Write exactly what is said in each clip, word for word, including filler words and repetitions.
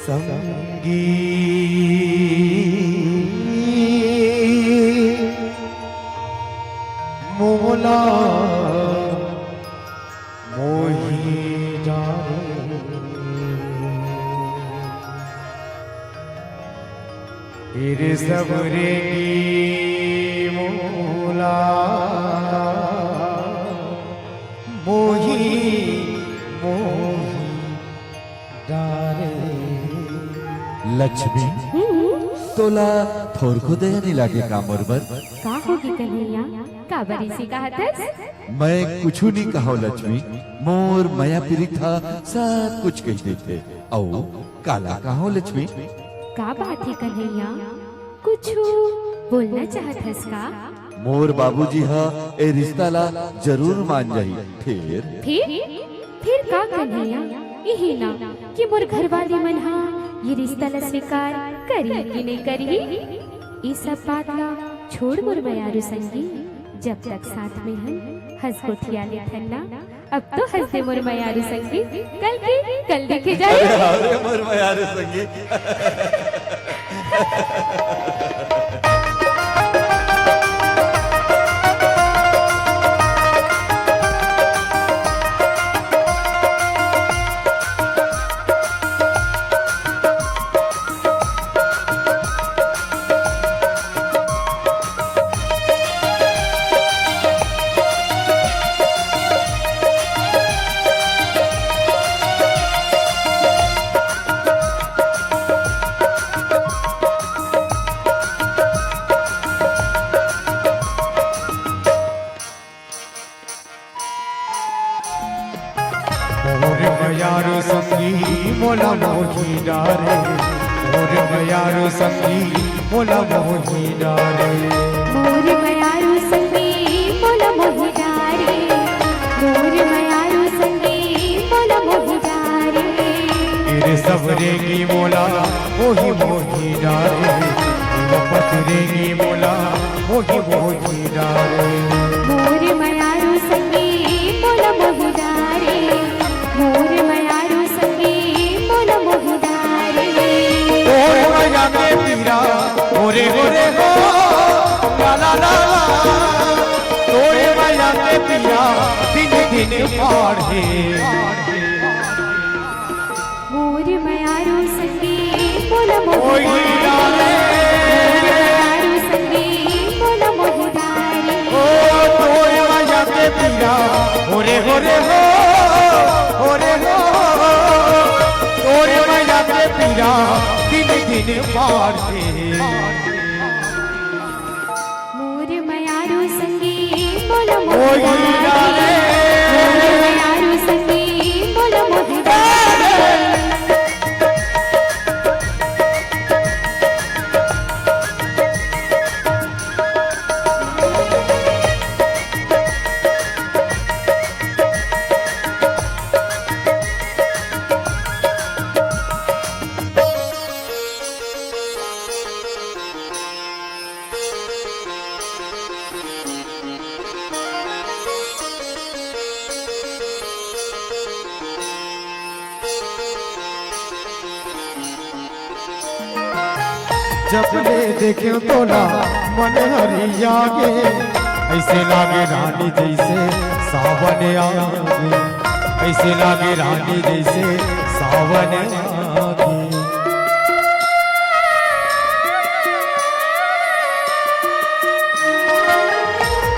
संगी मोला मोही डारे, फिर सब रेंगी मोला मोही मोही डारे। लक्ष्मी, हम्म। तोला थोरको दया नइ लागे का मोर बर? का होगे कन्हैया? काबर इसे कहत हस? मैं कुछु नइ कहव लक्ष्मी, मोर मया पीरित ह सब कुछ कहि देथे। अउ काला कहव लक्ष्मी? का बात हे कन्हैया? कुछु बोलना चाहत हस का? मोर बाबूजी ह ए रिश्ता ला जरूर मान जाही। फिर? फिर? फिर का कन्हैया? इही ना कि मोर घरवाली मन ह ये रिश्ता ला स्वीकार करही कि नइ करही? ये सब बात ला छोड़ मोर मयारू संगी, जब तक साथ में हन हंस गोठिया लेथन ना। अब तो हंस दे मोर मयारू संगी, कल के कल देखे जाए। अरे, अरे, मोर मयारू संगी। मोर मयारू संगी मोला मोही डारे, मोर मयारू संगी मोला मोही डारे। मोर मयारू संगी मोला मोही डारे, मोर मयारू संगी मोला मोही डारे। तेरे सबरे की मोला मोही मोही डारे, वापस रेंगी मोला मोही मोही डारे। मोर मयारू संगी मोला मोही डारे, मोर मयारू संगी मोला मोही डारे। तोर मया के पीरा, ओरे ओरे हो, ला ला ला ला। तोर मया के पीरा, दिन दिन बाढ़े। मोर मयारू संगी मोला मोही डारे, मोर मयारू संगी मोला मोही डारे। ओ तोर मया के पीरा, ओरे ओरे हो, ओरे हो। तोर मया के पीरा, दिन दिन बाढ़े। मोर मयारू संगी मोला मोही डारे, मोर मयारू संगी मोला मोही डारे। जब ले देखेंव तोला मन हरिया गे, ऐसे लागे रानी जैसे सावन आगे, ऐसे लागे रानी जैसे सावन आगे।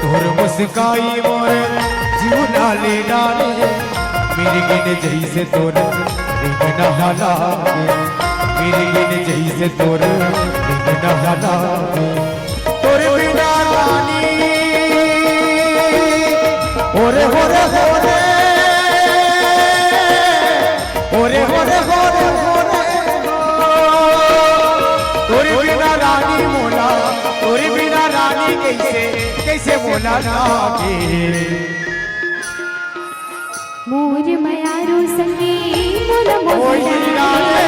तोर मुस्काई मोर जीव ला ले डाले, मिर्गिन जैसे तोर रिंगना लागे, मिर्गिन जैसे तोर रिंगना लागे। तोर बिना रानी, ओरे होरे होरे, ओरे होरे होरे होरे। तोर बिना रानी मोला, तोर बिना रानी कैसे, कैसे मोला लागे। मोर मयारू संगी मोला मोही डारे,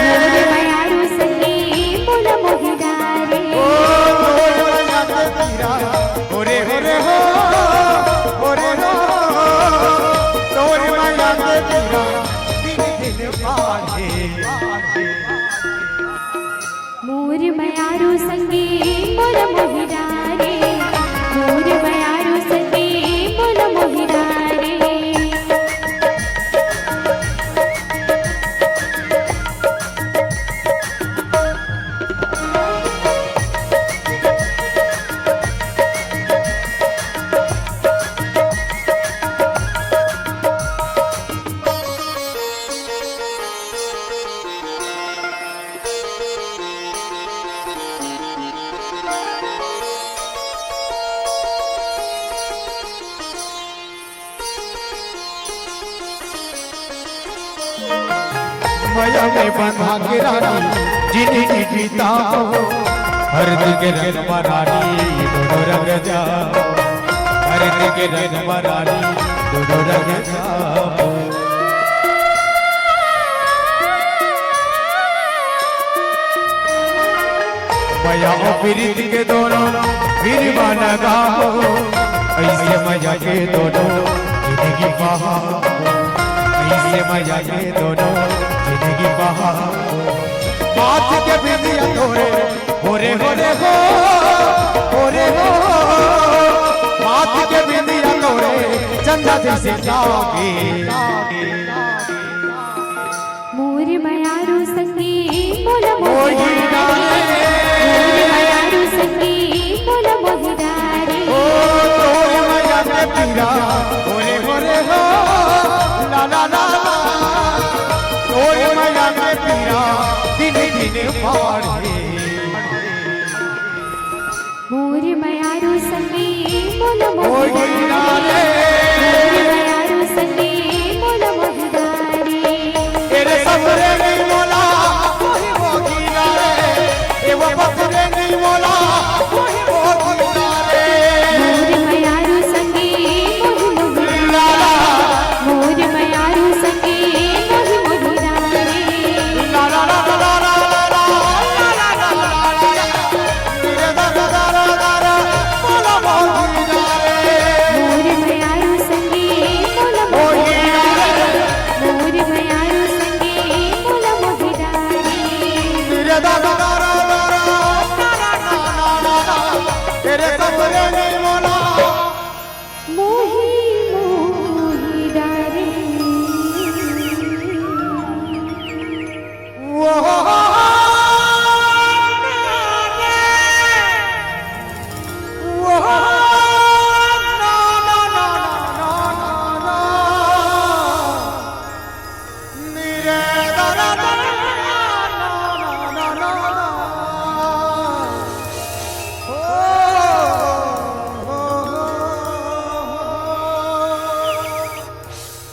मोर मयारू संगी मोला मोही डारे। ओ तोर मया के पीरा, ओरे ओरे हो, ओरे हो। तोर मया के पीरा, दिन दिन बाढ़े। मया में बंधा के रानी जिनगी बिताओ, हरदी के रंग म रानी दोनों रंग जाओ, हरदी के रंग म रानी दोनों रंग जाओ। मया अउ प्रीत के दोनों बीरवा लगाओ, अइसे मया के दोनों जिनगी बहाओ, अइसे मया के दोनों जिनगी बहाओ। माथ के बिंदिया तोरे, होरे होरे हो, होरे हो, माथ के बिंदिया तोरे, चंदा जइसे लागे। मोर मयारू संगी मोला मोहि डारे। मोर मयारू संगी मोला मोहि डारे। ओ तोर मया के पीरा, होरे होरे हो, ला ला ला ला। तोर मया के पीरा, दिन दिन बाढ़े। मोर मयारू संगी मोला मोहि डारे। मोर मयारू संगी मोला मोहि डारे। ए रे ससुरे नहीं मोला, मोहि मोहि डारे। ए वो ससुरे नहीं मोला,